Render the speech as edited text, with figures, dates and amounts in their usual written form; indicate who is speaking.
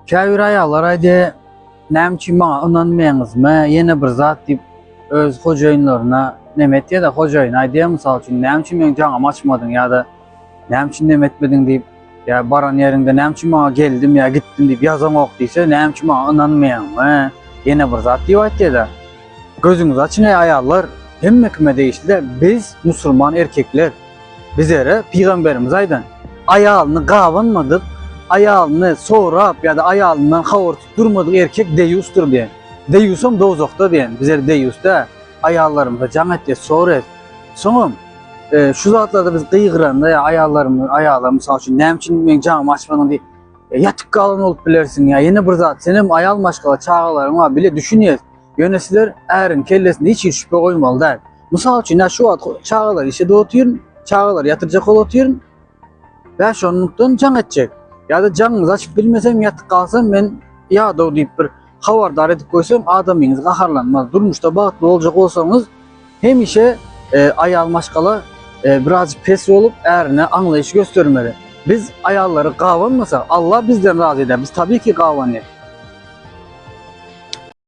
Speaker 1: Käbir aýallar aýdýar, näme üçin maňa ynanmaýaňyzmy, ýene bir zat diýip öz hojaýynlaryna neme etýär-de, hojaýyny aýdýar, mysal üçin, näme üçin meň jaňymy açmadyň ýa-da näme üçin neme etmediň diýip, ýa baran ýeriňde näme üçin maňa geldim ýa gitdim diýip ýazaňok diýse, näme üçin maňa ynanmaýaňmy, ýene bir zat diýip aýtýar-da. Gözüňizi açyň eý aýallar, hemme kime degişli-de, biz musulman erkekler. Bizere pygamberimiz aýdan, aýalyny gabanmadyk, aýalyny sorap ýa-da aýalyndan habar tutup durmadyk erkek deýýusdyr diýen. Deýýusam dowzahda diýen. Bizler deýýus däl. Aýallarymyza jaň etýäs, soraýas. Soňam e, şu zatlarda biz gygyranda ýa aýallarymyz, aýala mysal üçin näme üçin meň jaňymy açmadyň diýip e, ýatyp galan bolup bilersiň ýa ýene bir zat. Senem aýal maşgala, çagalaryň bar, bile düşünýäs. Ýöne sizler äriň kellesinde hiç hili şübhe goýmaly däl. Mysal üçin, ýa şu wagt çagalar işe de otyryn, çagalar ýatyrjak bolup otyryn. Ýa şonlukdan jaň etjek. Ýa-da jaňyňyzy açyp bilmesem, ýatyp galsam men ýadaw diýip bir habardar edip goýsam, adamyňyz gaharlanmaz. Durmuşda bagtly boljak bolsaňyz, hemişe e, aýal maşgala e, birazjyk pes bolup, ärine aňlaýyş göstermeli. Biz aýallary gabanmasak, Allah bizden razy eder. Biz tabii ki gabanýar.